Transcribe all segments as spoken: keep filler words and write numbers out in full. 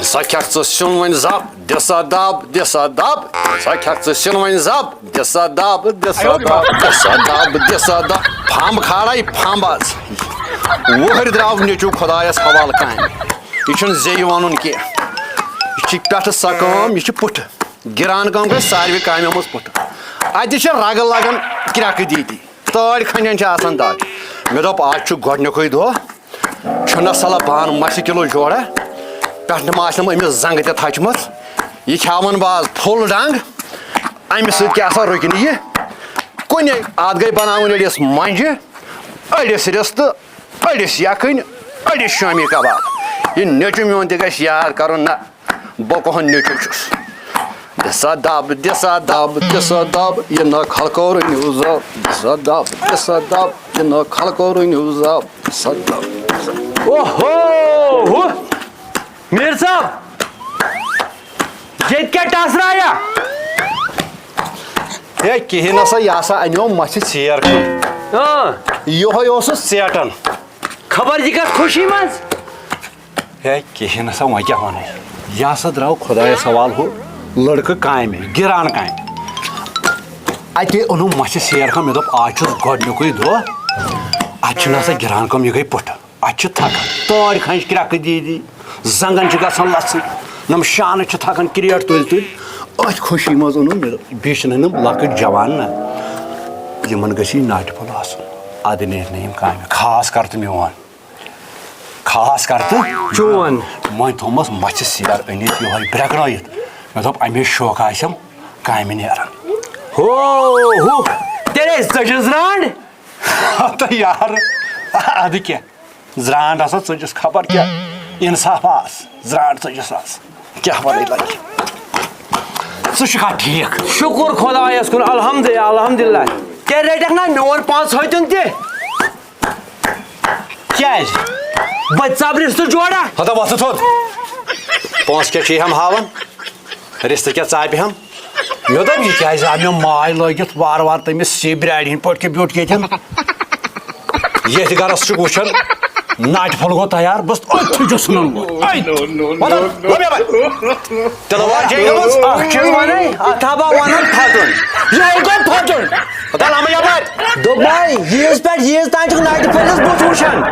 سا کھٮ۪کھ ژٕ سیُن وۄنۍ زب، دِ سا دب، دِ سا دب۔ سا کھٮ۪کھ ژٕ سیُن وۄنۍ زب، دِ سا دب، دِ سا دب، دِ سا دب، دِ سا دب۔ پھمب کھالے پھمب از۔ وُہٕرۍ درٛاو نیٚچوٗ خۄدایَس حوالہٕ کامہِ۔ یہِ چھُنہٕ زیٚیہِ وَنُن کینٛہہ۔ یہِ چھِ پٮ۪ٹھٕ سۄ کٲم، یہِ چھِ پُٹھٕ۔ گِران کٲم گٔے ساروٕے کامٮ۪و منٛز پُٹھٕ۔ اَتہِ چھِ رَگہٕ لَگان کرٛٮ۪کہٕ دی دی۔ تٲڑۍ کھنٛجن چھِ آسان دگ۔ مےٚ دوٚپ، آز چھُ گۄڈٕنیُکُے دۄہ، چھُنہ سَلا بان مَژھِ کِلوٗ جوڑا، پٮ۪ٹھٕ ما آسٮ۪م أمِس زنٛگہٕ تہِ تھَچمٕژ۔ یہِ کھیٛاوَن بہٕ آز پھُل ڈنٛگ، اَمہِ سۭتۍ کیٛاہ سا رُکہِ نہٕ یہِ کُنے۔ اَتھ گٔے بَناوٕنۍ أڑِس مۄنٛجہِ، أڑِس رِستہٕ، أڑِس یَکھٕنۍ، أڑِس شٲمی کباب۔ یہِ نیٚچوٗ میون تہِ گژھِ یاد کَرُن، نہ، بہٕ کُہُنٛد نیٚچوٗ چھُس۔ دِ سا دب، دِ سا دب، دِ سا دب، یہِ نہ خلقو رٔنِو زب۔ دِ سا دب، دِ سا دب، یہِ نہ خلقو رٔنِو زب۔ دِ سا دب، دِ سا۔ اوہو، ہُہ، میٖر صٲب، ییٚتہِ کیٛاہ ٹسرایا؟ ہے، کِہیٖنۍ نہ سا، یہِ ہسا اَنیو مَژھِ ژیر کھنٛڈ۔ اۭں۔ یِہوٚے اوسُس ژیٹان۔ خبر یہِ کَتھ خوشی منٛز؟ ہے، کِہیٖنۍ نہ سا، وۄنۍ کیٛاہ وَنَے؟ یہِ ہسا درٛاو خۄدایَس حوالہٕ ہُہ لٔڑکہٕ کامہِ، گِران کامہِ۔ اَتے اوٚنُم مَژھِ سیر کھنٛڈ، مےٚ دوٚپ، آز چھُس گۄڈٕنیُکُے دۄہ، اَتہِ چھُنہٕ آسان گِران کٲم، یہِ گٔے پُٹھٕ۔ اَتہِ چھِ تھَکان، تٲرۍ کھنٛجہِ کرٛٮ۪کہٕ دی دی، زنٛگَن چھِ گژھان لَژھٕے، نَم شانہٕ چھِ تھَکان کرٛیٹ تُلۍ تُلۍ۔ أتھۍ خوشی منٛز اوٚنُم مےٚ دوٚپ، بیٚیہِ چھِنہٕ یِم لۄکٕٹۍ جوان نہ، یِمَن گژھِ یہِ ناٹہِ پھوٚل آسُن، اَدٕ نیرِ نہٕ یِم کامہِ، خاص کر تہٕ میون۔ خاص کر تہٕ چون۔ وۄنۍ تھوٚومَس مَژھِ سیر أنِتھ یِہوٚے برٛٮ۪کنٲیِتھ۔ مےٚ دوٚپ، اَمے شوقہٕ آسٮ۪م کامہِ نیران۔ ہو، ہُہ، تیٚلے ژٔجِس زرٛانٛڈ۔ ہتہٕ یارٕ، اَدٕ کیٛاہ؟ زرٛانٛڈ ہسا ژٔجِس، خبر کیٛاہ اِنصاف آس، زرٛانٛڈ ژٔجِس آس۔ کیٛاہ وَنَے لَگہِ؟ ژٕ چھُکھا ٹھیٖک؟ شُکُر خۄدایَس کُن، الحمدُ-، الحمدُاللہ۔ تیٚلہِ رَٹَکھ نا میون پانٛژھ ہَتُن تہِ؟ کیٛازِ؟ بہٕ ژَبرِس تہٕ جوڑا۔ ہتا وۄتھٕ تھوٚد۔ پونٛسہٕ کیٛاہ چھِ یِم ہاوان؟ رِستہٕ کیٛاہ ژاپہِ ہَم؟ مےٚ دوٚپ، یہِ کیٛازِ آو مےٚ ماے لٲگِتھ وارٕ وارٕ تٔمِس سیٚبۍ بیٛارِ ہٕنٛدۍ پٲٹھۍ کیٛاہ بیوٗٹھ ییٚتٮ۪ن؟ ییٚتھۍ گَرَس چھُکھ وٕچھان، ناٹہِ پھوٚل گوٚو تیار، بہٕ چھُس أتھۍ چھُس ژھٕنان وۄنۍ۔ أتھۍ۔ وَلہٕ، وَلہٕ یَپٲرۍ۔ تِلہٕ وار چھے گٔمٕژ۔ اَکھ چیٖز وَنَے، اَتھ ہا بہٕ وَنان پھَٹُن۔ یِہوٚے گوٚو پھَٹُن۔ ہتا لَمہٕ یَپٲرۍ۔ دوٚپمَے، ییٖژ پٮ۪ٹھ ییٖژ تام چھُکھ ناٹہِ پھٔلِس بُتھ وٕچھان۔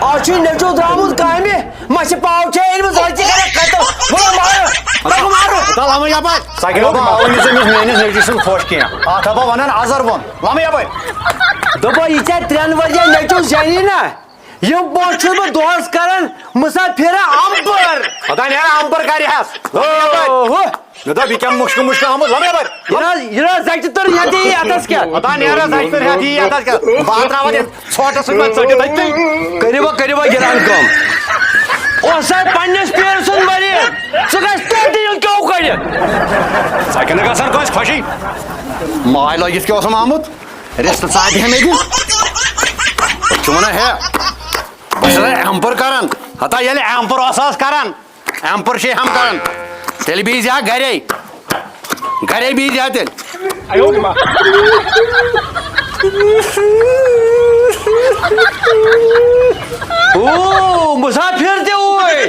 اَز چھُے نیٚچوٗ درٛامُت کامہِ، مَژھِ پاو چھے أنۍمٕژ، أتھی کَرَکھ قتل۔ وَلہٕ مارو، لَگہٕ مارو۔ ہتا لَمہٕ یَپٲرۍ۔ سۄ کیٛاہ بہٕ آوُے نہٕ ژےٚ أمِس میٛٲنِس نیٚچوِ سُنٛد پھوٚش کینٛہہ۔ اَتھ ہا بہٕ وَنان اَزَر ووٚن۔ لَمہٕ یَپٲرۍ۔ دوٚپمَے، یہِ ژےٚ ترٛٮ۪ن ؤرۍیَن نیٚچوٗ زینی نا؟ یِم پونٛسہٕ چھُس بہٕ دۄہَس کران مُسافِرا اَمبٕر۔ ہتا نیرا اَمبٕر کَرِ ہَس۔ اوہو۔ مےٚ دوٚپ، یہِ کیٛاہ مُشکہٕ مُشکہٕ آمُت؟ لَمہٕ یَپٲرۍ۔ یہِ نہ حظ، یہِ نہ حظ زَچہِ تٔر یَتھ یی یَتَس کیٛاہ؟ ہتا نیرا زَچہِ تٔر یَتھ یی یَتَس کیٛاہ؟ بہٕ ہا ترٛاوَتھ یَتھ ژھۄٹَس سۭتۍ وۄنۍ ژٔٹِتھ أتۍ تھٕے۔ کٔرِو وۄنۍ، کٔرِو وۄنۍ گِران کٲم۔ اوس سا پنٛنِس پیٖرٕ سُنٛد مریٖض؟ ژٕ گژھ توتہِ یہِ کیٛاہ کٔرِتھ؟ ژےٚ کِنہٕ گژھان کٲنٛسہِ خوشی؟ ماے لٲگِتھ کیٛاہ اوسُم آمُت؟ رِستہٕ ژاپہِ ہے مےٚ دِ۔ ژٕ وَنان ہے، بہٕ چھُس اٮ۪مپَر کران۔ ہتا ییٚلہِ اٮ۪مپَر اوس آز کران، اٮ۪مپَر چھے ہم کران، تیٚلہِ بِہزِ ہا گرے۔ گرے بِہزِ ہا تیٚلہِ۔ او، مُسافِر تہِ اوے۔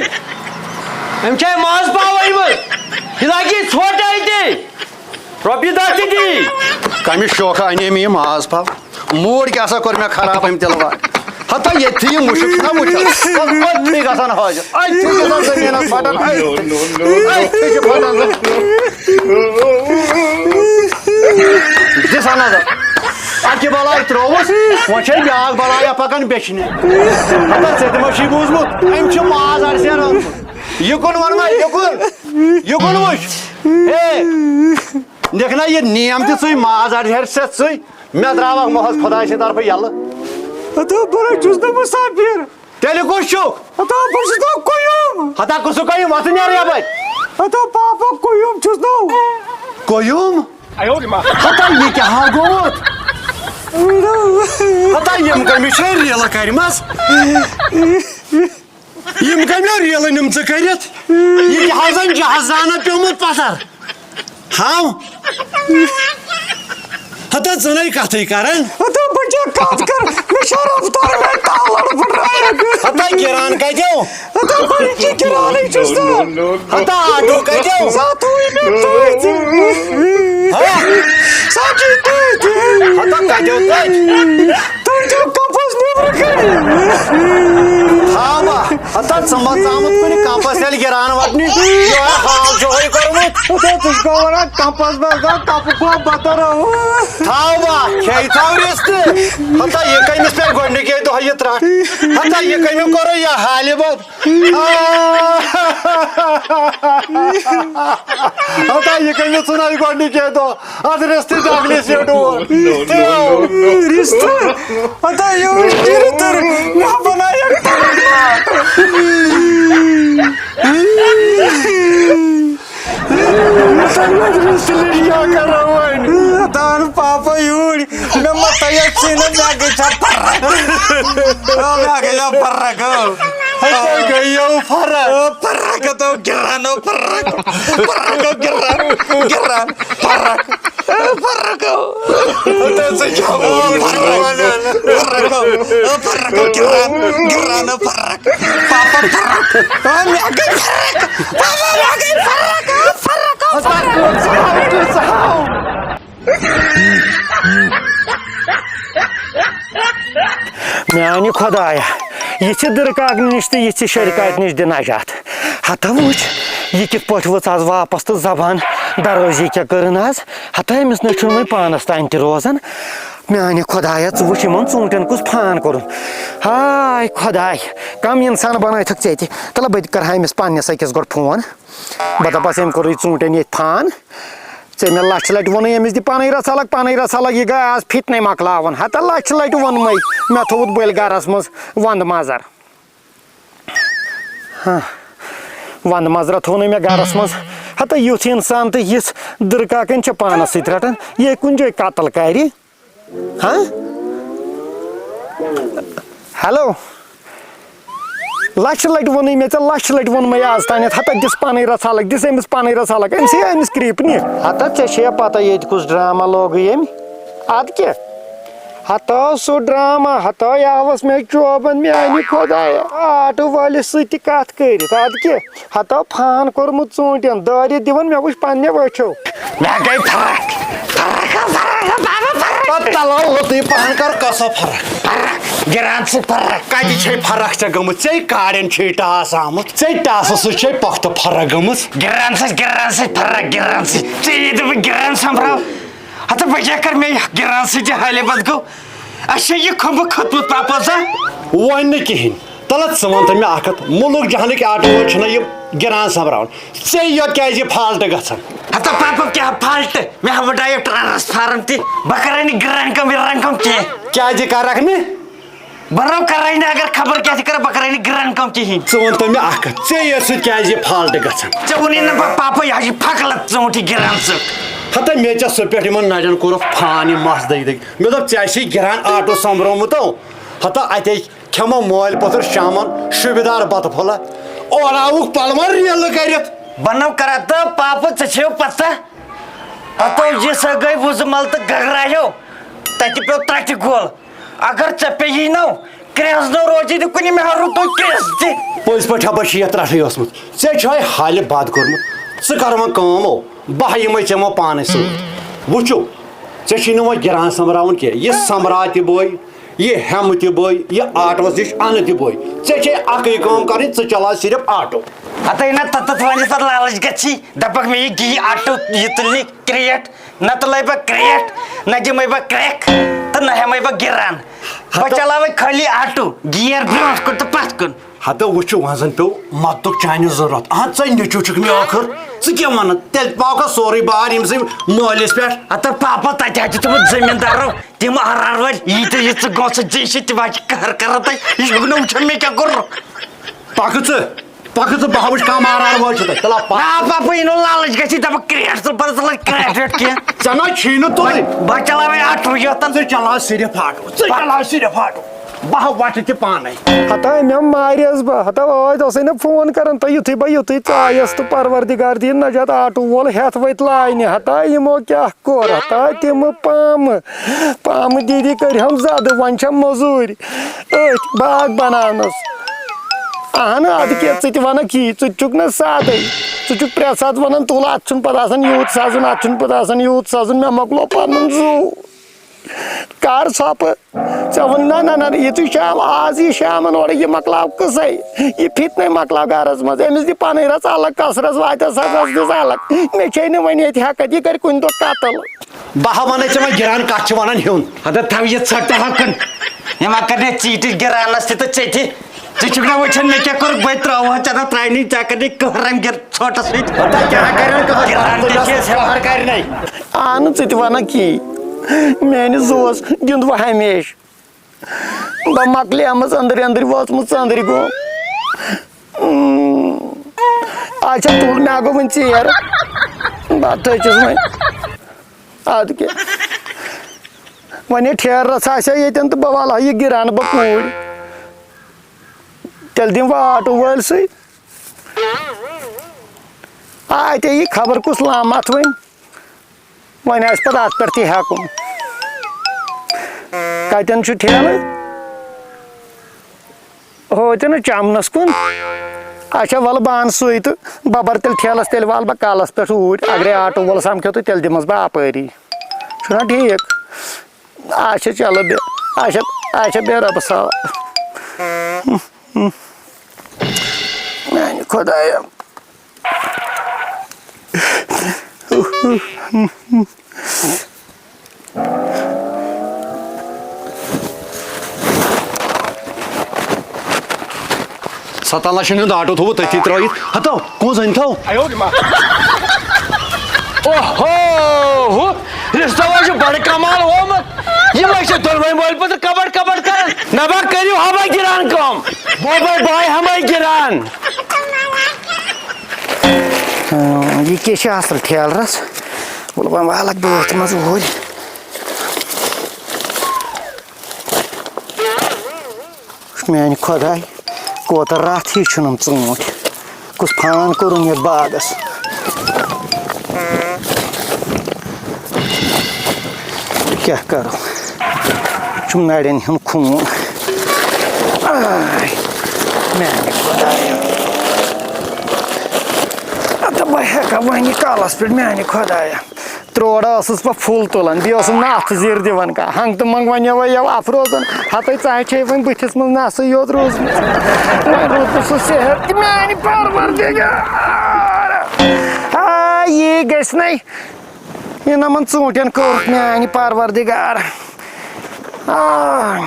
أمۍ چھے ماز پاو أنۍمٕژ۔ یہِ لگہِ ژھوٹے تہِ۔ رۄپیہِ دَہ تہِ دی۔ کمہِ شوقہٕ انے مےٚ یہِ ماز پھل؟ موٗڈ کیٛاہ سا کوٚر مےٚ خراب أمۍ تِلہٕ وارِ۔ ہتا ییٚتھی یہِ مُشُک چھُنہ وٕچھان، أتھی گژھان حٲضِر، أتھی گژھان زٔمیٖنَس پھٹان، أتھی، أتھی چھِ پھٹان۔ دِ سا نظر، اَکہِ بلاے ترٛووُس، وۄنۍ چھے بیٛاکھ بلایا پکان بیٚچھنہِ۔ ہتا ژےٚ تہِ ما چھُے بوٗزمُت، أمۍ چھُ ماز اَرسیر اوٚنمُت۔ یہِ کُن وَن وۄنۍ، یہِ کُن، یہِ کُن وٕچھ۔ ہے، دیکھ نا، یہِ نیم تہِ ژٕے، ماز اَرِ ہٮ۪رِ سٮ۪تھ ژٕے۔ مےٚ درٛاوکھ محض خۄداے سٕنٛدِ طرفہٕ یَلہٕ۔ ہتا بہٕ ہے چھُس نہٕ مُسافِر۔ تیٚلہِ کُس چھُکھ؟ ہتا بہٕ چھُس نہٕ قیوٗم۔ ہتا کُسُک قیوٗم؟ وۄتھ نیر یَپٲرۍ۔ ہتا پاپا قیوٗم چھُس نہٕ۔ قیوٗم؟ ہتا یہِ کیٛاہ ہا گوٚمُت؟ ہتا یِم کٔمِس چھِ ریٖلہٕ کَرِمَژ؟ یِم کَمہِ ریلہٕ نِم ژٕ کٔرِتھ؟ یہِ کیٛاہ حظ زَن جہازانہ پیوٚمُت پَتھر؟ ہاو۔ ہتا ژٕ نَے کَتھٕے کَران۔ ہتا بہٕ کیٛاہ کَتھ کَرٕ؟ مےٚ چھا رفتار مےٚ ٹالَر پھٕٹرایَکھ۔ ہتا گِران کَتیو؟ ہتا بہٕ یہِ کِرانٕے چھُس نا۔ ہتا آٹو کتیو؟ سا تھوٚوُے مےٚ تٔتھۍ۔ ہا؟ سا چھُے تٔتھۍ۔ ہتا کتیو تٔتھۍ؟ تُہۍ چھِو کپس نیبرٕ کنہِ۔ ہا با، ہتا ژٕ ما ژامُت کُنہِ کپس ییٚلہِ گِران وٹنہِ؟ یہِ حال چھُ ہۄے کوٚرمُت۔ ہتا ژٕ چھُکھ ونان کپس منٛز گوٚو کپہٕ گوٚو بتہٕ روٚہُن۔ تھاو با، کھیٚیہِ تھاو رِستہٕ۔ ہتا یہِ کٔمِس پیٚیہِ گۄڈنِکے دۄہ یہِ ترٛٹھ؟ ہتا یہِ کٔمۍ کوٚرُے یہِ حالہِ بد؟ ہتا یہِ کٔمِس ژھُناے گۄڈنِکے دۄہ؟ اتھ رِستہٕ جگلہِ سیوٚٹوو۔ رِستہٕ؟ ہتا یہِ وٕچھ کِرِ تٔر، مےٚ بنایکھ ٹماٹر۔ رِستہٕ لٔج کیٛاہ کرو وۄنۍ؟ ہتا اَن پاپا یوٗرۍ۔ مےٚ ما تۄہہِ ژٕے نہٕ، مےٚ گٔے سا فرق۔ آ، مےٚ گٔے سا فرق، آ۔ ہتا گٔیو فرق۔ آ، فرق تو گِران، آ، فرق۔ فرق تو گِران، گِران، فرق۔ آ، فرق، آ۔ ہتا ژٕ کیٛاہ ووٚن؟ فرق، آ، فرق، آ، فرق، آ، گِران، گِران، آ، فرق۔ پاپا فرق۔ آ، مےٚ گٔے فرق۔ پاپا مےٚ گٔے فرق، آ، فرق، آ، فرق۔ میانہِ خۄدایہ، یہِ چھِ دٕرکاکنہِ نِش تہٕ یہِ چھِ شرکاتہِ نِش دِ نجات۔ ہتا وٕچھ، یہِ کِتھ پٲٹھۍ ؤژھ آز واپس تہٕ زبان درٲزی کیٛاہ کٔرٕن آز؟ ہتا أمِس نہ چھُنہٕ وۄنۍ پانس تام تہِ روزان۔ میانہِ خۄدایہ، ژٕ وٕچھ یِمن ژوٗنٛٹھٮ۪ن کُس فان کوٚرُن۔ ہاے خۄداے، کم انسان بنٲوتھکھ ژےٚ تہِ۔ تلہ بہٕ تہِ کرٕ ہا أمِس پننِس أکِس گۄڈٕ فون۔ بہٕ دَپَس، أمۍ کوٚرُے ژوٗنٛٹھٮ۪ن ییٚتہِ فان۔ ژےٚ مےٚ لَچھِ لَٹہِ ووٚنُے أمِس، دِ پَنٕنۍ رَژھا لَگ، پَنٕنۍ رَژھا لَگ، یہِ گٔے آز فِتنَے مۄکلاوُن۔ ہَتہ لَچھِ لَٹہِ ووٚنمَے، مےٚ تھوٚوُتھ بٔلۍ گَرَس منٛز وَنٛدٕ مَزَر۔ ہاں، وَنٛدٕ مَزرا تھوٚونَے مےٚ گَرَس منٛز۔ ہَتہ یُتھ اِنسان تہٕ یِژھ دٕرکاکَنۍ چھِ پانَس سۭتۍ رَٹان، یہِ کُنہِ جایہِ قتل کَرِ۔ ہاں؟ ہیلو۔ لَچھِ لَٹہِ ووٚنُے مےٚ ژےٚ، لَچھِ لَٹہِ ووٚنمَے آز تانٮ۪تھ، ہَتہ دِس پَنٕنۍ رَژھا لَگ، دِس أمِس پَنٕنۍ رَژھا لَگ، أمۍ سٕے أمِس کرٛیٖپنہِ۔ ہَتہ ژےٚ چھےٚ پَتہ ییٚتہِ کُس ڈرٛاما لوگُے أمۍ؟ اَدٕ کیٛاہ؟ ہَتہ سُہ ڈرٛاما، ہَتہ آوَس مےٚ چوبَن میٛانہِ خۄدایہ، آٹوٗ وٲلِس سۭتۍ تہِ کَتھ کٔرِتھ، اَدٕ کیٛاہ؟ ہتو فان کوٚرمُت ژوٗنٛٹھٮ۪ن، دٲرِتھ دِوان مےٚ وٕچھ پننہِ وٕچھو۔ مےٚ گٔے فرق۔ فرق، فرق، بابا، فرق۔ پتہٕ تلو لوٚتُے پہن کر کۄسو فرق۔ فرق۔ گِران سۭتۍ فرق۔ کتہِ چھے فرق ژےٚ گٔمٕژ؟ ژے کارٮ۪ن چھے ٹاس آمُت۔ ژے ٹاسہٕ سۭتۍ چھے پۄختہٕ فرق گٔمٕژ۔ گِران سۭتۍ، گِران سۭتۍ فرق، گِران سۭتۍ۔ ژے یہِ دوٚپُکھ گِران سۄمبراو۔ ہتہٕ بہٕ کیٛاہ کرٕ، مےٚ گِران سۭتۍ یہِ حالے بد گوٚو۔ اَسہِ چھا یہِ کھمبہٕ کھوٚتمُت پاپس زن؟ وۄنۍ نہٕ کِہیٖنۍ۔ تَلہٕ ژٕ وَن تہٕ مےٚ اَکھ کَتھ، مُلُک جہانٕکۍ آٹوٗ وٲلۍ چھِنہ یہِ گِران سۄمبراوان؟ ژےٚ یوت کیٛازِ یہِ فالٹ گژھان؟ ہتا پاپا کیٛاہ فالٹ؟ مےٚ ہا وٕڈرایو ٹرانسفارم تہِ۔ بہٕ کَرے نہٕ گِران کٲم وِران کٲم کینٛہہ۔ کیٛازِ کَرَکھ نہٕ؟ بہٕ نو کَرے نہٕ، اگر خبر کیٛاہ تہِ کَرٕ، بہٕ کَرے نہٕ گِران کٲم کِہیٖنۍ۔ ژٕ وَن تہٕ مےٚ اَکھ کَتھ، ژےٚ یوت سۭتۍ کیٛازِ یہِ فالٹ گژھان؟ ژےٚ ووٚنُے نہ پا-، پاپا، یہِ ہا چھِ پھکلت ژوٗنٛٹھۍ گِران ژٕ۔ ہتا مےٚ ژےٚ سُہ پٮ۪ٹھ یِمَن نَرٮ۪ن کوٚرُکھ فان، یہِ مَس دٔگۍ دٔگۍ۔ مےٚ دوٚپ، ژےٚ آسی گِران آٹوٗ سۄمبرومُت۔ ہتا اَتے کھٮ۪مو مٲلۍ پوٚتُر شامن شوٗبِدار بَتہٕ پھوٚلہ، اورٕ آوُکھ پلون ریلہٕ کٔرِتھ۔ بنو کرا تہٕ پاپہٕ، ژےٚ چھےٚ پتہ؟ ہتو یہِ سا گٔے وُزٕ مل تہٕ گگرایو، تتہِ پیوٚو ترٹہِ گول۔ اگر ژےٚ پیٚیی نو کرٛٮ۪ز نو روزی نہٕ کُنہِ، مےٚ ہا روٗدُے کرٛٮ۪ز تہِ۔ پٔزۍ پٲٹھۍ ہا بہٕ چھِ یتھ ترٹھٕے اوسمُت، ژےٚ چھے حالہِ بد کوٚرمُت۔ ژٕ کر وۄنۍ کٲم او، بہٕ ہا یِمے ژےٚ وۄنۍ پانے سۭتۍ۔ وٕچھِو، ژےٚ چھُے نہٕ وۄنۍ گِران سۄمبراوُن کینٛہہ، یہِ سۄمبراو تہِ بٔے، یہِ ہٮ۪مہٕ تہِ بٔے، یہِ آٹوس نِش اَنہٕ تہِ بٔے۔ ژےٚ چھے اَکٕے کٲم کَرٕنۍ، ژٕ چلاو صرف آٹو۔ ہتٕے نہ تَتَتھ وَنہِ پَتہٕ لالٕچ گژھی، دَپَکھ مےٚ یہِ گی آٹو، یہِ تُلنہِ کرٛیٹ، نَتہٕ لَے بہٕ کرٛیٹ، نہ دِمَے بہٕ کرٛٮ۪کھ، تہٕ نہ ہٮ۪مَے بہٕ گِران۔ بہٕ ہتہٕ چلاوَے خٲلی آٹو، گیر برٛونٛٹھ کُن تہٕ پَتھ کُن۔ ہتہٕ وٕچھِو، وۄنۍ زَن پیوٚو مَدتُک چانہِ ضوٚرَتھ۔ اَہَن ژےٚ نیٚچوٗ چھُکھ مےٚ ٲخٕر، ژٕ کیٛاہ وَنان؟ تیٚلہِ پاوکھا سورُے بار ییٚمہِ سٕے مٲلِس پٮ۪ٹھ۔ ہتہٕ پاپا، تَتہِ ہا چھِ تِمَن زٔمیٖندارو تِم آر آر وٲلۍ، ییٖتیٛاہ یہِ ژٕ گوٚژھ ژےٚ چھِ تِم ہا چھِ قہر کران تۄہہِ، یہِ ہیوٚک نہٕ وٕچھُن مےٚ کیٛاہ کوٚرُکھ۔ پکہٕ ژٕ، پکہٕ ژٕ، بہٕ ہا وٕچھِ کم آر آر وٲلۍ چھِ تۄہہِ۔ تَلہ پکھ۔ نا پاپا، یہِ نہٕ لالٕچ گژھی، دَپان کرٛیٹ ژٕ پَتہٕ ژٕ لَگ کرٛیٹ ویٹ کینٛہہ۔ ژےٚ نہ چھی نہٕ تُلٕنۍ۔ بہٕ چلاوے آٹوٗ یوتَن۔ ژٕ چلاو صرف آٹوٗ، ژٕ چلاو صرف آٹوٗ۔ بہٕ ہا وَٹہٕ تہِ پانے۔ ہتا مےٚ ماریس بہٕ، ہتا ٲدۍ اوسے نہ فون کران تہٕ یُتھُے بہٕ یُتھُے ژایس تہٕ پروردگار دِیِن نجات آٹوٗ وول ہٮ۪تھ ؤتھۍ لاینہِ۔ ہتا یِمو کیٛاہ کوٚر، ہتا تِمہٕ پامہٕ، پامہٕ دیٖدی کٔرۍ ہم زدٕ، وۄنۍ چھم موٚزوٗرۍ أتھۍ باغ بناونس۔ اہن، ادٕ کیٛاہ، ژٕ تہِ ونکھ یی، ژٕ تہِ چھُکھ نہ سادے۔ ژٕ چھُکھ پرٛٮ۪تھ ساتہٕ ونان، تُل، اتھ چھُنہٕ پتہٕ آسان یوٗت سزُن، اتھ چھُنہٕ پتہٕ آسان یوٗت سزُن، مےٚ مۄکلو پنُن زُو۔ کر ژھۄپہٕ۔ ژےٚ ووٚن، نہ، نہ، نہ، نہ، یِتُے شام، آز یہِ شامن اورٕ، یہِ مۄکلاو قصے۔ یہِ فتنَے مۄکلاو گرس منٛز۔ أمِس دِ پنٕنۍ رژھ الگ، کس رژھ واتٮ۪س، سس رژھ دِس الگ۔ مےٚ چھے نہٕ وۄنۍ ییٚتہِ ہٮ۪کتھ، یہِ کرِ کُنہِ دۄہ قتل۔ بہٕ ہا وَنَے ژےٚ وۄنۍ گِران کَتھ چھِ وَنان ہیوٚن۔ ہَتہٕ تھاو یہِ ژھَٹہٕ ہۄکھَن۔ یِم ہا کَرنَے ژیٖٹِتھ گِرانَس تہِ تہٕ ژےٚ تہِ۔ ژٕ چھُکھ نہ وٕچھان مےٚ کیٛاہ کوٚرُکھ؟ بہٕ تہِ ترٛاوہا ژےٚ نہ ترٛاینی، ژےٚ کَرنَے قہرَن گِر ژھۄٹَس سۭتۍ۔ ہَتہٕ کیٛاہ کَرن قہر؟ گِران تہِ چھِ أسۍ ہٮ۪وان۔ قہر کَرِ نَے۔ آ نہٕ ژٕ تہِ وَنان کِہیٖنۍ۔ میٛانہِ زُوَس گِنٛد وۄنۍ ہمیشہِ۔ بہٕ مۄکلیمٕژ أنٛدٕرۍ أنٛدٕرۍ وٲژمٕژ ژٔنٛدٕرۍ گوٚو۔ اچھا، تُل، مےٚ گوٚو وۄنۍ ژیر۔ بہٕ تھٔچِس وۄنۍ۔ اَدٕ کیٛاہ؟ وۄنۍ ییٚلہِ ٹھیرٕ رَژھ آسہِ ہا ییٚتٮ۪ن تہٕ بہٕ والہٕ ہا یہِ گِران بہٕ کوٗرۍ۔ تیٚلہِ دِمہٕ بہٕ آٹوٗ وٲلۍ سٕے۔ آ، اَتے یی خبر کُس لامَتھ وۄنۍ۔ وۄنۍ آسہِ پَتہٕ اَتھ پٮ۪ٹھ تہِ ہٮ۪کُن۔ کَتٮ۪ن چھُ ٹھیلہٕ؟ ہوتہِ نہٕ چَمنَس کُن۔ اچھا، وَلہٕ بہٕ اَنہٕ سُے تہٕ بہٕ بَرٕ تیٚلہِ ٹھیلَس، تیٚلہِ والہٕ بہٕ کَلَس پٮ۪ٹھ اوٗرۍ۔ اگرے آٹوٗ وول سَمکھیو تہٕ تیٚلہِ دِمَس بہٕ اَپٲری۔ چھُنہ ٹھیٖک؟ اچھا، چلو بیٚہہ۔ اچھا، اچھا، بیٚہہ رۄبَس حوالہٕ۔ میٛانہِ خۄدایہ۔ ستن لچھن ہُنٛد آٹو تھوٚوُ تٔتھی ترٲوِتھ۔ ہتو، کُن زٔنۍ تھو؟ اوہو، ہُہ رِستہٕ وول چھُ بڑٕ کمال ہومُت۔ یِمے چھِ دۄنوَے مٲلۍ پٔتٕر کبڑ کبڑ کران۔ نبا کٔرِو ہمے گِران کٲم۔ بوبے بھاے ہمے گِران۔ اۭں، یہِ کیٛاہ چھِ اَصٕل ٹھیلرَس؟ وَلہٕ وۄنۍ والَکھ بہٕ أتھۍ منٛز اوٗرۍ۔ میٛانہِ خۄداے، کوتاہ رَتھ ہِوۍ چھِ یِم ژوٗنٛٹھۍ۔ کُس فان کوٚرُن یَتھ باغَس؟ کیٛاہ کَرو؟ چھُم نَرٮ۪ن ہُنٛد خوٗن۔ آے، میٛانہِ خۄدایہ۔ اَدٕ بہٕ ہٮ۪کا وۄنۍ یہِ کَلَس پٮ۪ٹھ، میٛانہِ خۄدایہ۔ ترٛوڑا ٲسٕس بہٕ پھُل تُلان، بیٚیہِ اوسُم نہٕ اَتھٕ زِر دِوان کانٛہہ۔ ہنٛگ تہٕ منٛگ وَنیو وَیو اَفروزَن، ہَتَے ژَے چھے وۄنۍ بٕتھِس منٛز نَسٕے یوت روٗزمٕژ۔ وۄنۍ روٗد نہٕ سُہ صحت تہِ، میٛانہِ پَروَردِگار۔ آ، یی گژھِ نَے۔ یہِ نَمَن ژوٗنٛٹھٮ۪ن کوٚر میٛانہِ پَروَردِگار۔ آ۔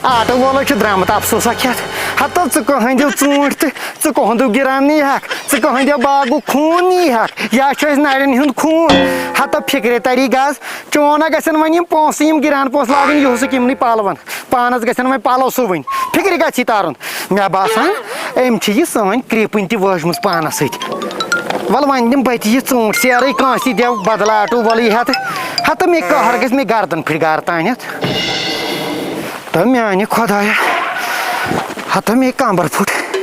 آٹہٕ وولَے چھُ درٛامُت اَفسوٗسا کھٮ۪تھ۔ ہَتو ژٕ کٕہٕنٛدیو ژوٗنٛٹھۍ تہٕ ژٕ کٕہٕنٛدیو گِران نِیہَکھ، ژٕ کٕہٕنٛدیو باغُک خوٗن نِیہَکھ، یا چھُ اَسہِ نَرٮ۪ن ہُنٛد خوٗن۔ ہَتو فِکرِ تَری گژھ، چون ہا گژھن وۄنۍ یِم پونٛسہٕ، یِم گِران پونٛسہٕ لاگٕنۍ یُہُس یِمنٕے پَلوَن۔ پانَس گژھن وۄنۍ پَلو سُوٕنۍ۔ فِکرِ گژھِ یہِ تَرُن۔ مےٚ باسان، أمۍ چھِ یہِ سٲنۍ کرٛیٖپٕنۍ تہِ وٲجمٕژ پانَس سۭتۍ۔ وَلہٕ وۄنۍ دِمہٕ بہٕ تہِ یہِ ژوٗنٛٹھ سیرٕے کٲنٛسہِ دٮ۪و بدلاٹوٗ وَلہٕ یہِ ہٮ۪تھ۔ ہَتہٕ مےٚ قہر گژھِ مےٚ گردَن پھٕٹۍ گارٕ تانٮ۪تھ۔ تہٕ میٛانہِ خۄدایا، ہَتہٕ مےٚ کَمبَر پھُٹ۔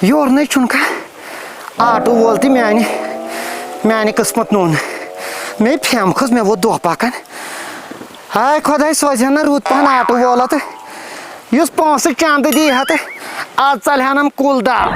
یورٕ نَے چھُنہٕ کانٛہہ آٹوٗ وول تہِ میٛانہِ، میٛانہِ قٕسمَت نوٚن۔ مےٚ پھٮ۪م کھٔژ، مےٚ ووت دۄہ پَکان۔ ہاے خۄداے، سوزِ ہا نہ رُت پہن آٹہٕ وولا تہٕ یُس پونٛسہٕ چندٕ دی ہا تہٕ آز ژَلہِ ہا نَم کُل داو۔